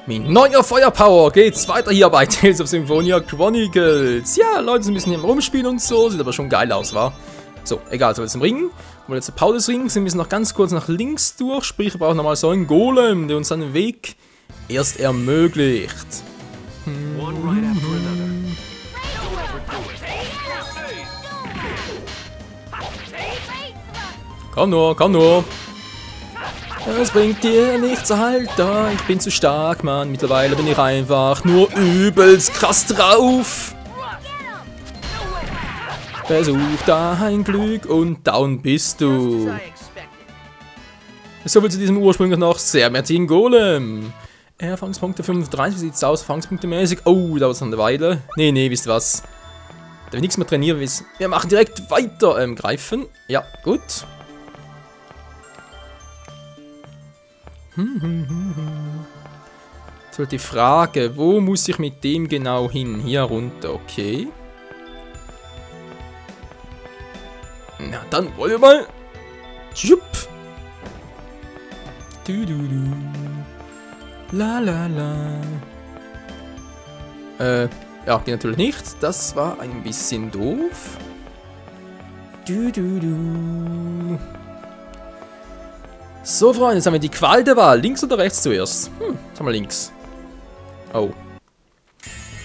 Mit neuer Feuerpower geht's weiter hier bei Tales of Symphonia Chronicles. Ja, Leute sind ein bisschen hier rumspielen und so, sieht aber schon geil aus, wa? So, egal, so jetzt im Ring. Und jetzt der Pause des Rings, wir müssen noch ganz kurz nach links durch, sprich, wir brauchen nochmal so einen Golem, der uns seinen Weg erst ermöglicht. Komm nur, komm nur. Das bringt dir nichts, Alter. Ich bin zu stark, Mann. Mittlerweile bin ich einfach nur übelst krass drauf. Versuch dein Glück und down bist du. Soviel zu diesem ursprünglich noch sehr merzigen Golem. Erfahrungspunkte 35, wie sieht's aus? Erfahrungspunkte-mäßig. Oh, dauert es noch eine Weile. Nee, wisst ihr was? Da wir nichts mehr trainieren, wir machen direkt weiter. Greifen. Ja, gut. Jetzt halt die Frage, wo muss ich mit dem genau hin? Hier runter, okay. Na, dann wollen wir mal. Schupp. La la la. Ja, geht natürlich nicht. Das war ein bisschen doof. So, Freunde, jetzt haben wir die Qual der Wahl. Links oder rechts zuerst? Jetzt haben wir links. Oh.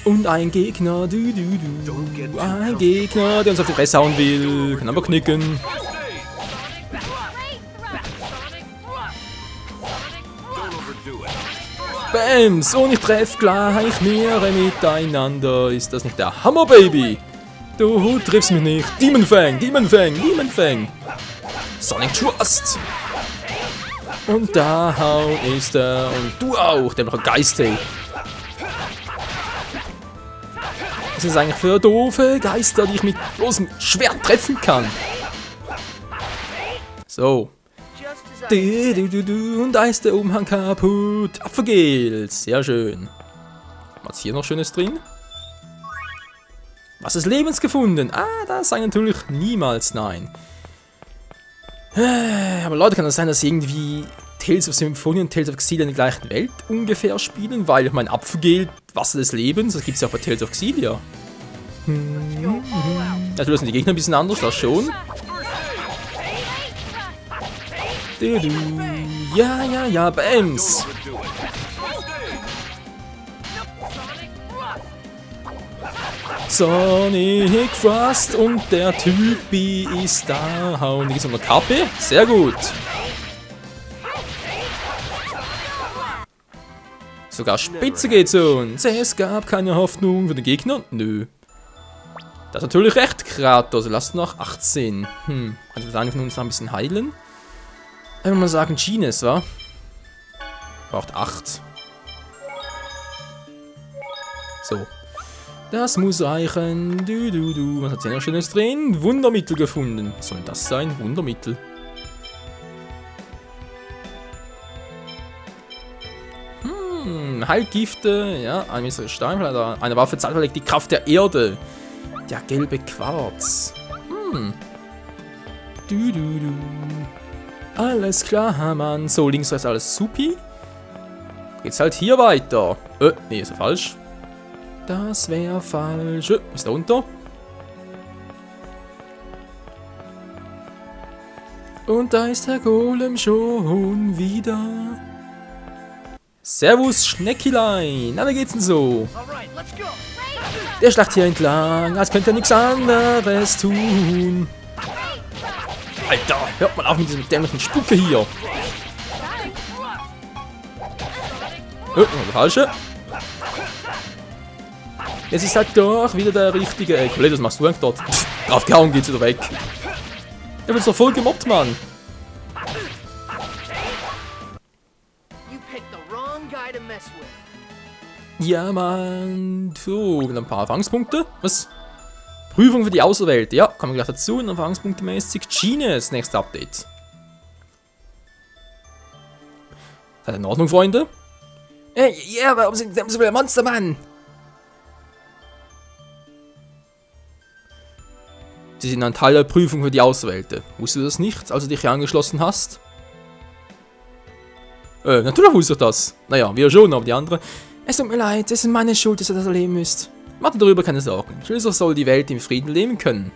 Und ein Gegner, ein Gegner, der uns auf die Fresse hauen will. Kann aber knicken. Bams! Und ich treffe gleich mehrere miteinander. Ist das nicht der Hammer, Baby? Du triffst mich nicht. Demon Fang, Demon Fang, Demon Fang. Sonic Trust. Und da ist er. Und du auch. Der macht Geist, ey. Was ist eigentlich für doofe Geister, die ich mit bloßem Schwert treffen kann? So. Und da ist der Umhang kaputt. Apfelgel. Sehr schön. Was ist hier noch Schönes drin? Was des Lebens gefunden? Ah, das sei natürlich niemals nein. Aber Leute, kann das sein, dass irgendwie Tales of Symphonia und Tales of Xillia in der gleichen Welt ungefähr spielen? Weil ich mein Apfelgel, Wasser des Lebens, das gibt es ja auch bei Tales of Xillia. Natürlich sind die Gegner ein bisschen anders, das schon. Ja, Bams! Sonic Frost und der Typi ist da. Und die gibt es noch KP. Sehr gut. Sogar Spitze geht's uns. Es gab keine Hoffnung für den Gegner. Nö. Das ist natürlich recht, Kratos. Lasst noch 18. Kann ich das eigentlich von uns noch ein bisschen heilen? Wenn wir mal sagen, Genius, wa? Braucht 8. So. Das muss reichen. Was hat sie noch Schönes drin? Wundermittel gefunden. Was soll das sein? Wundermittel. Heilgifte. Ja, ein Messer Stein. Eine Waffe zeigt die Kraft der Erde. Der gelbe Quarz. Alles klar, Mann. So, links ist alles supi. Geht's halt hier weiter. Nee, ist ja falsch. Das wäre falsch. Ist da unter. Und da ist der Golem schon wieder. Servus, Schneckilein. Na, wie geht's denn so? Der schlacht hier entlang, als könnte er nichts anderes tun. Alter, hört mal auf mit diesem dämlichen Spucke hier. Der falsche. Jetzt ist halt doch wieder der richtige. Ey, Kollege, was machst du eigentlich dort? Draufgehauen geht's wieder weg. Der wird doch voll gemobbt, Mann. Ja, Mann. So, ein paar Erfahrungspunkte. Was? Prüfung für die Auserwählte. Ja, kommen wir gleich dazu. Und Erfahrungspunkte mäßig. Genius, nächstes Update. Ist das in Ordnung, Freunde? Ja, warum sind so viele Monster, Mann? Sie sind ein Teil der Prüfung für die Auserwählte. Wusstest du das nicht, als du dich hier angeschlossen hast? Natürlich wusste ich das. Naja, wir schon, aber die anderen. Es tut mir leid, es ist meine Schuld, dass ihr das erleben müsst. Macht darüber keine Sorgen. Schließlich soll die Welt im Frieden leben können.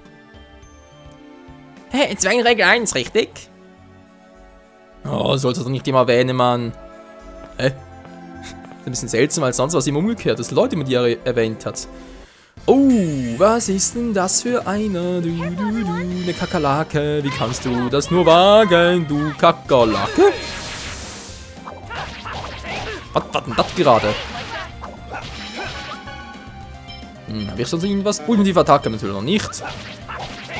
Hey, Zwangregel 1, richtig? Oh, sollst du doch nicht immer erwähnen, Mann. Hä? Ist ein bisschen seltsam, weil sonst was ihm umgekehrt ist. Leute, die er erwähnt hat. Oh, was ist denn das für einer? Eine Kakerlake. Wie kannst du das nur wagen, du Kakerlake? Was war denn das gerade? Habe ich sonst irgendwas? Ultimative Attacke natürlich noch nicht.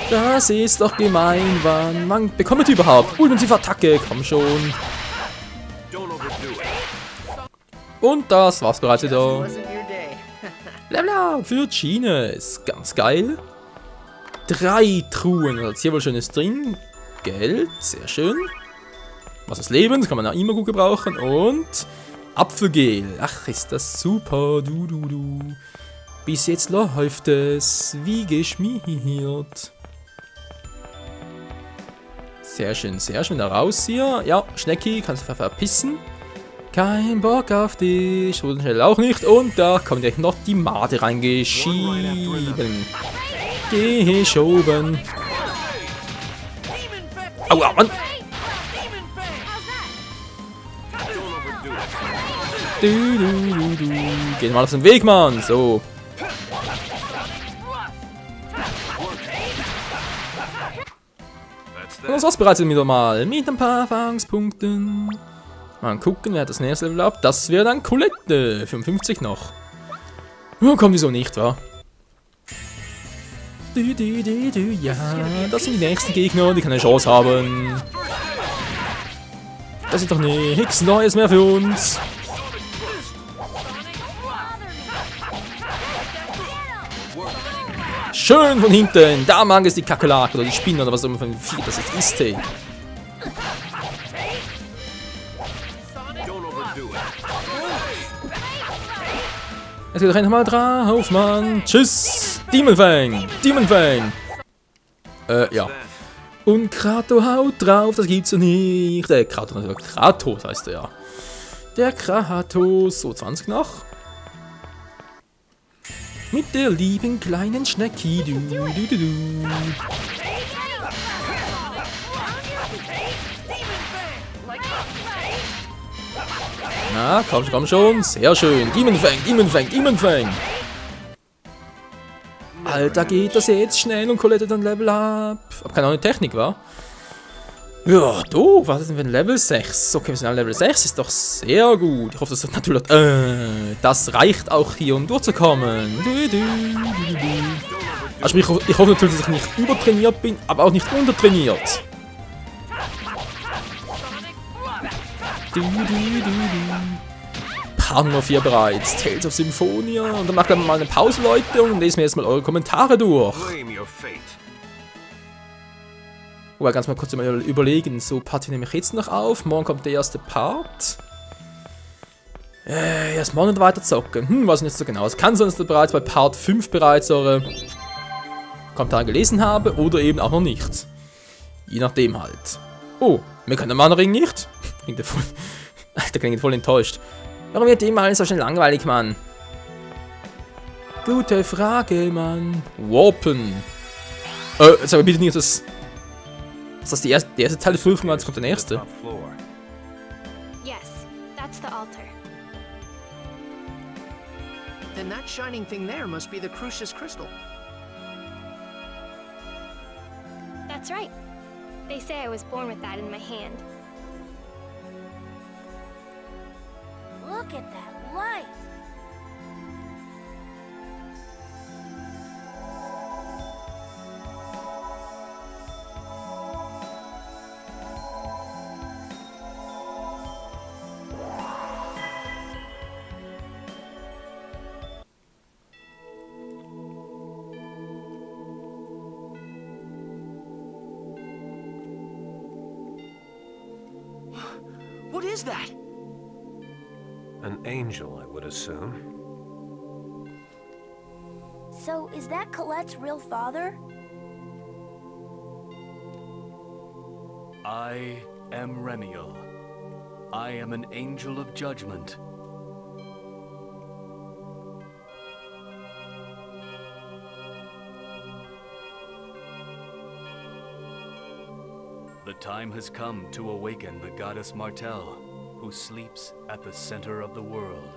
Das ist doch gemein, wann bekommt ihr überhaupt? Ultimative Attacke, komm schon. Und das war's bereits wieder. Level up für Genius. Ganz geil. 3 Truhen. Da ist hier wohl schönes drin. Geld, sehr schön. Was ist Leben? Das kann man ja immer gut gebrauchen. Und Apfelgel. Ach, ist das super. Bis jetzt läuft es wie geschmiert. Sehr schön, sehr schön. Da raus hier. Ja, Schnecki, kannst du verpissen. Kein Bock auf dich. So schnell auch nicht. Und da kommt gleich noch die Made reingeschieben. Geschoben. Aua, Mann. Geh mal auf den Weg, Mann. So. Und das war's bereits wieder mal mit ein paar Erfahrungspunkten. Mal gucken, wer hat das nächste Level ab. Das wäre dann Colette. 55 noch. Oh, kommt wieso nicht, wa? Ja, das sind die nächsten Gegner, die keine Chance haben. Das ist doch nichts Neues mehr für uns. Schön von hinten. Da mag es die Kakerlake oder die Spinne oder was auch immer für ein Vieh das jetzt ist, hey. Jetzt geht doch endlich mal drauf, Mann. Tschüss. Demonfang. Demonfang. Ja. Und Kratos haut drauf, das gibt's ja nicht. Kratos heißt er ja. Der Kratos. So, 20 noch. Mit der lieben kleinen Schnecki. Na, komm schon. Sehr schön. Demonfang. Alter, geht das jetzt schnell und Colette dann Level up. Aber keine Ahnung, Technik, wa? Ja, du, was ist denn für ein Level 6? Okay, wir sind alle Level 6, ist doch sehr gut. Ich hoffe, das natürlich, das reicht auch hier, um durchzukommen. Also ich hoffe natürlich, dass ich nicht übertrainiert bin, aber auch nicht untertrainiert. Part Nummer 4 bereits, Tales of Symphonia. Und dann machen wir mal eine Pause, Leute, und lesen wir jetzt mal eure Kommentare durch. Wobei, ganz mal kurz mal überlegen. So, Part nehme ich jetzt noch auf. Morgen kommt der erste Part. Erst morgen weiter zocken. Weiß nicht so genau. Es kann sein, dass ich bereits bei Part 5 bereits eure Kommentare gelesen habe oder eben auch noch nicht. Je nachdem halt. Oh, mir kann der Mana-Ring nicht? Der klingt voll enttäuscht. Warum wird dem alles so schnell langweilig, Mann? Gute Frage, Mann. Warpen. Sag mal bitte nicht, dass das der erste Teil der Prüfung war, jetzt kommt der nächste. Yes, that's the altar. Then that shining thing there must be the Crucius crystal. That's right. They say I was born with that in my hand. Look at that light! What is that? An angel, I would assume. So, is that Colette's real father? I am Remiel. I am an angel of judgment. The time has come to awaken the goddess Martel, who sleeps at the center of the world.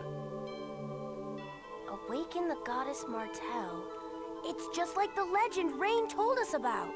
Awaken the goddess Martel? It's just like the legend Rain told us about.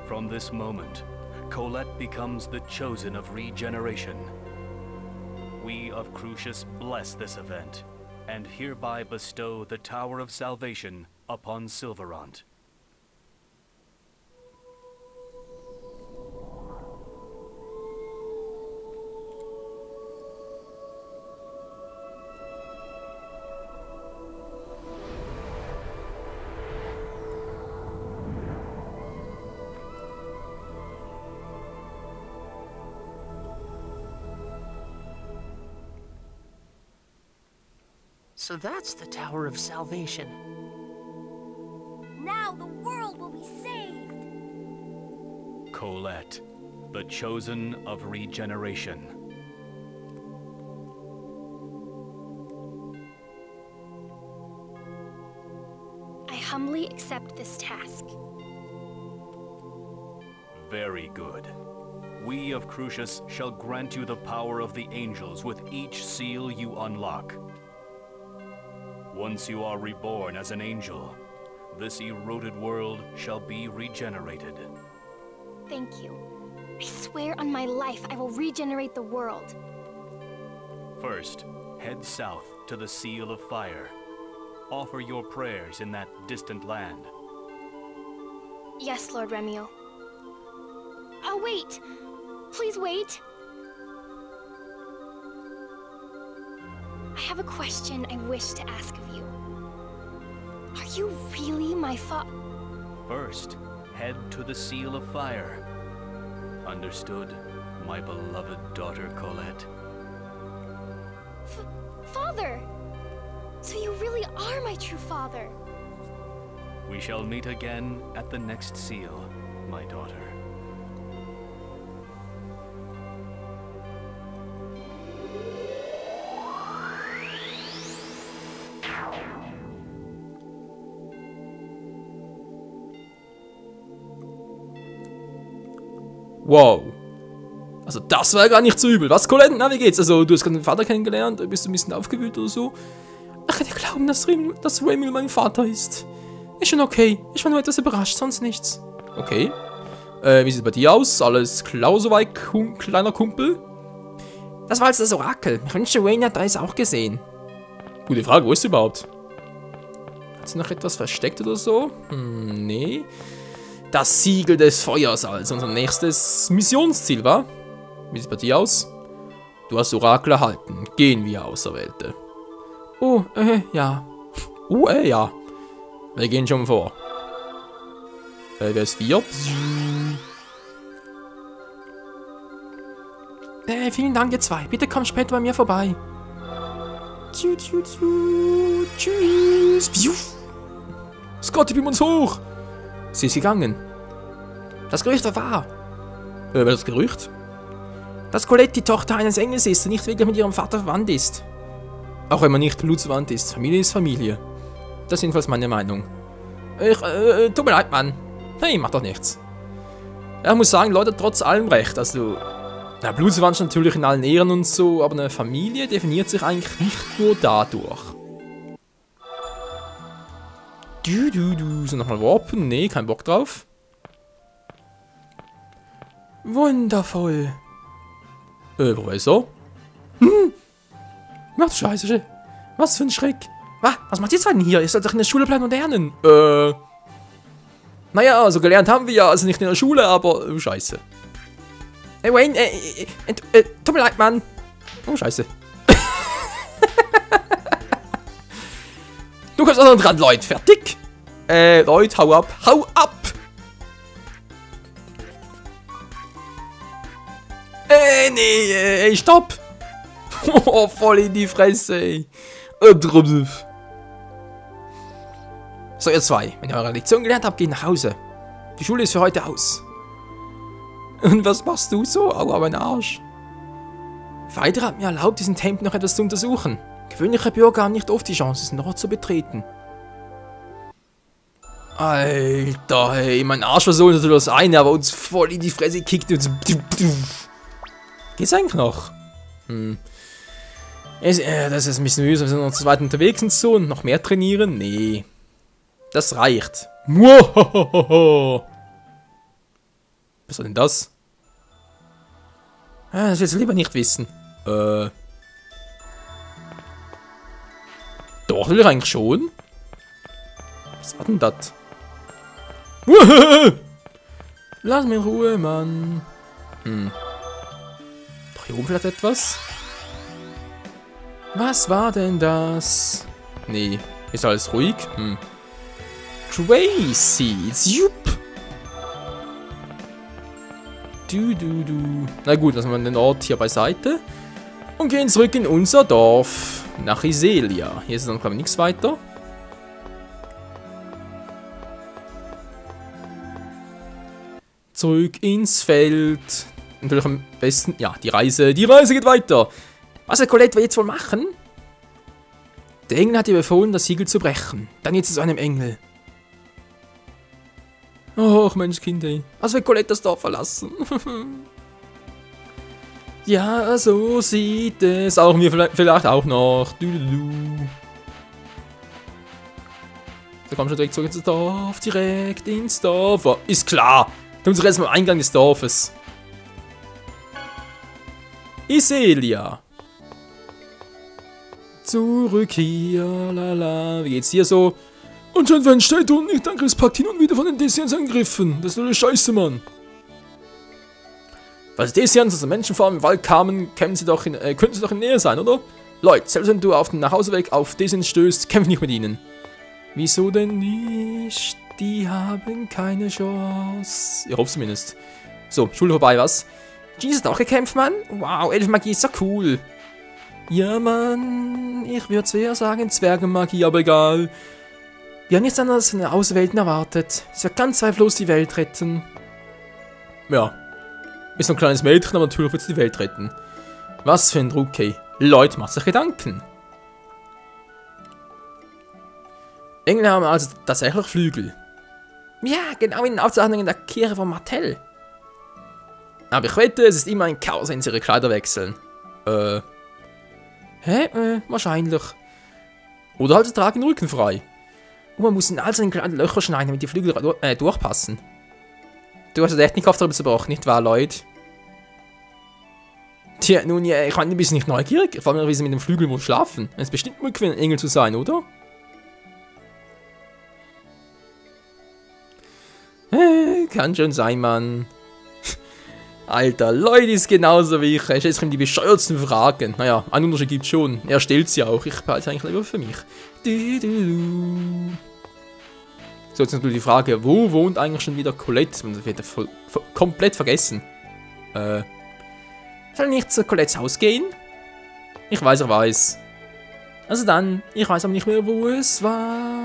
From this moment, Colette becomes the chosen of regeneration. We of Cruxis bless this event, and hereby bestow the Tower of Salvation upon Sylvarant. So that's the Tower of Salvation. Now the world will be saved! Colette, the chosen of regeneration. I humbly accept this task. Very good. We of Cruxis shall grant you the power of the angels with each seal you unlock. Once you are reborn as an angel, this eroded world shall be regenerated. Thank you. I swear on my life I will regenerate the world. First, head south to the Seal of Fire. Offer your prayers in that distant land. Yes, Lord Remiel. Oh, wait! Please wait! I have a question I wish to ask of you. Are you really my First, head to the Seal of Fire. Understood, my beloved daughter Colette? Father? So you really are my true father? We shall meet again at the next seal, my daughter. Wow. Also das war ja gar nicht so übel. Was, Colette? Na, wie geht's? Also, du hast gerade deinen Vater kennengelernt, bist du ein bisschen aufgewühlt oder so? Ich kann dir glauben, dass Remiel mein Vater ist. Ist schon okay. Ich war nur etwas überrascht, sonst nichts. Okay. Wie sieht es bei dir aus? Alles klar soweit, kleiner Kumpel? Das war jetzt das Orakel. Ich wünschte, Wayne hat das auch gesehen. Gute Frage, wo ist sie überhaupt? Hat sie noch etwas versteckt oder so? Nee. Das Siegel des Feuers als unser nächstes Missionsziel, war? Wie sieht es bei dir aus? Du hast Orakel erhalten. Gehen wir, Auserwählte. Oh, ja. Ja. Wir gehen schon vor. Wer ist 4? Vielen Dank, ihr zwei. Bitte kommt später bei mir vorbei. Tschüss. Scotty, beam uns hoch. Sie ist gegangen. Das Gerücht war wahr. Das Gerücht? Dass Colette die Tochter eines Engels ist und nicht wirklich mit ihrem Vater verwandt ist. Auch wenn man nicht blutsverwandt ist. Familie ist Familie. Das ist jedenfalls meine Meinung. Tut mir leid, Mann. Hey, macht doch nichts. Ja, ich muss sagen, Leute, trotz allem recht. Also, na, Blutsverwandt natürlich in allen Ehren und so, aber eine Familie definiert sich eigentlich nicht nur dadurch. So nochmal warpen? Nee, kein Bock drauf. Wundervoll. Wo ist er? Ach du Scheiße. Was für ein Schreck. Was macht ihr zwei denn hier? Ihr sollt doch in der Schule bleiben und lernen. Naja, also gelernt haben wir ja, also nicht in der Schule, aber Scheiße. Hey Wayne, tut mir leid, Mann. Oh, Scheiße. Du kommst auch noch dran, Leute. Fertig? Leute, hau ab. Hau ab! Nee, stopp! Oh, voll in die Fresse, ey. So, ihr zwei, wenn ihr eure Lektion gelernt habt, geht nach Hause. Die Schule ist für heute aus. Und was machst du so? Aua, mein Arsch. Weiter hat mir erlaubt, diesen Tempel noch etwas zu untersuchen. Gewöhnliche Bürger haben nicht oft die Chance, diesen Ort zu betreten. Alter, hey, mein Arsch versohlt natürlich das eine, aber uns voll in die Fresse kickt und so. Geht's eigentlich noch? Das ist ein bisschen mühsam, wir sind noch zu weit unterwegs und so und noch mehr trainieren? Nee. Das reicht. Was soll denn das? Das willst du lieber nicht wissen. Doch, will ich eigentlich schon. Was war denn das? Lass mich in Ruhe, Mann. Doch hier oben vielleicht etwas? Was war denn das? Nee, ist alles ruhig? Tracy, jupp. Na gut, lassen wir den Ort hier beiseite. Und gehen zurück in unser Dorf. Nach Iselia. Hier ist dann, glaube ich, nichts weiter. Zurück ins Feld. Natürlich am besten... Ja, die Reise geht weiter. Was wird Colette jetzt wohl machen? Der Engel hat ihr befohlen, das Siegel zu brechen. Dann jetzt zu einem Engel. Och, Mensch, Kind, ey. Also wird Colette das Dorf verlassen. Ja, so sieht es. Auch mir vielleicht auch noch. Da kommen wir schon direkt zurück ins Dorf. Direkt ins Dorf. Oh, ist klar. Wir sind jetzt mal am Eingang des Dorfes. Iselia. Zurück hier, lala. Wie geht's dir so? Und schon wenn steht und nicht Angriffspakt hin und wieder von den Desians angegriffen. Das ist nur eine Scheiße, Mann. Falls Desians aus der Menschenform im Wald kamen, könnten sie doch in Nähe sein, oder? Leute, selbst wenn du auf dem Nachhauseweg auf Desians stößt, kämpf nicht mit ihnen. Wieso denn nicht? Die haben keine Chance. Ich hoffe zumindest. So, Schule vorbei, was? Jesus hat auch gekämpft, Mann? Wow, Elfenmagie ist so cool. Ja, Mann. Ich würde eher sagen Zwergenmagie, aber egal. Wir haben nichts anderes von den Außenwelten erwartet. Es wird ganz zweifellos die Welt retten. Ja. Ist noch ein kleines Mädchen, aber natürlich wird es die Welt retten. Was für ein Druck, ey. Leute, macht sich Gedanken. Engel haben also tatsächlich Flügel. Ja, genau in den Aufzeichnungen der Kirche von Martell. Aber ich wette, es ist immer ein Chaos, wenn sie ihre Kleider wechseln. Wahrscheinlich. Oder halt sie tragen den Rücken frei. Und man muss in all seinen kleinen Löcher schneiden, damit die Flügel durchpassen. Du hast es echt nicht oft darüber zerbrochen, nicht wahr, Leute? Tja, nun ja, ich bin ein bisschen nicht neugierig. Vor allem, wie sie mit dem Flügel wohl schlafen. Es ist bestimmt möglich, ein Engel zu sein, oder? Kann schon sein, Mann. Alter, Leute ist genauso wie ich. Er stellt sich ihm die bescheuertsten Fragen. Naja, einen Unterschied gibt es schon. Er stellt sie auch. Ich behalte es eigentlich lieber für mich. So, jetzt natürlich die Frage, wo wohnt eigentlich schon wieder Colette? Das wird komplett vergessen. Soll ich nicht zu Colettes Haus gehen? Ich weiß, er weiß. Also dann, ich weiß aber nicht mehr, wo es war.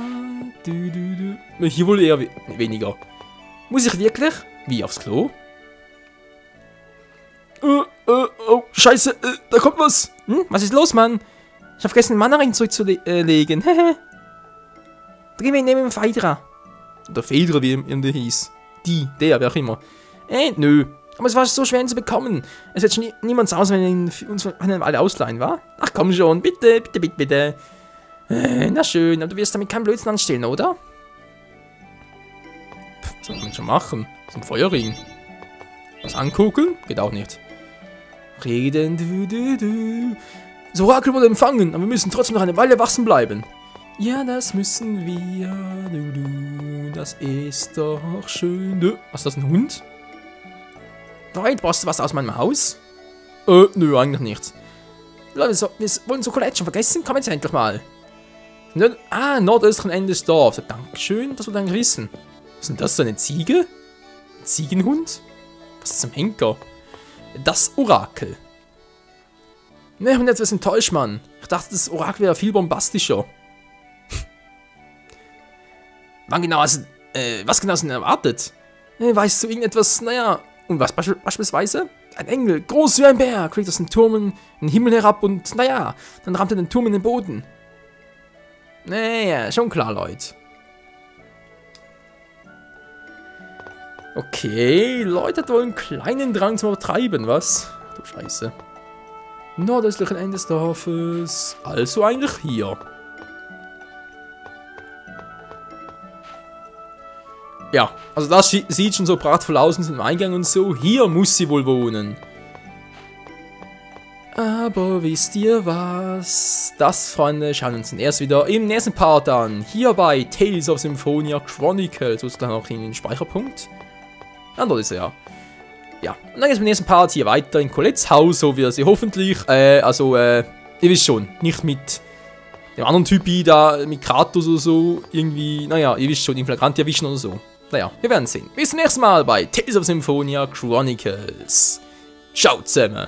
Hier wohl eher weniger. Muss ich wirklich? Wie, aufs Klo? Oh, scheiße, da kommt was. Was ist los, Mann? Ich hab vergessen, den Mannaring zurückzulegen. Hehe. Dreh mich neben dem Phaedra. Oder Phaedra, wie der hieß. Der, wer auch immer. Nö. Aber es war so schwer, ihn zu bekommen. Es wird schon niemand aus, wenn wir uns alle ausleihen, wa? Ach komm schon, bitte, bitte, bitte, bitte. Na schön, aber du wirst damit keinen Blödsinn anstellen, oder? Was soll man schon machen? Das ist ein Feuerring. Was angucken? Geht auch nicht. Reden, Das Orakel wurde empfangen, aber wir müssen trotzdem noch eine Weile wachsen bleiben. Ja, das müssen wir. Das ist doch schön. Was ist das, ein Hund? Leute, brauchst du was aus meinem Haus? Nö, eigentlich nichts. Leute, wir wollen so Colette schon vergessen? Komm jetzt endlich mal. Nordöstlichen Ende des Dorfs. Dankeschön, das wollte ich eigentlich wissen. Was ist denn das, so eine Ziege? Ein Ziegenhund? Was zum Henker? Das Orakel. Ne, ich bin etwas enttäuscht, Mann. Ich dachte, das Orakel wäre viel bombastischer. Was genau hast du denn erwartet? Weißt du irgendetwas, naja, und was beispielsweise? Ein Engel, groß wie ein Bär, kriegt aus dem Turm in den Himmel herab und, naja, dann rammt er den Turm in den Boden. Naja, schon klar, Leute. Okay, Leute hat wohl einen kleinen Drang zum Übertreiben, was? Du Scheiße. Nordöstlichen Ende des Dorfes, also eigentlich hier. Ja, also das sieht schon so prachtvoll aus mit dem Eingang und so. Hier muss sie wohl wohnen. Aber wisst ihr was? Das, Freunde, schauen wir uns dann erst wieder im nächsten Part an. Hier bei Tales of Symphonia Chronicles. So ist gleich noch in den Speicherpunkt. Ja, dort ist er ja. Ja, und dann geht es im nächsten Part hier weiter in Colettes Haus, so wie er sie hoffentlich, ihr wisst schon, nicht mit dem anderen Typi da, mit Kratos oder so, irgendwie, naja, ihr wisst schon, in Flagranti erwischen oder so. Naja, wir werden sehen. Bis zum nächsten Mal bei Tales of Symphonia Chronicles. Ciao zusammen.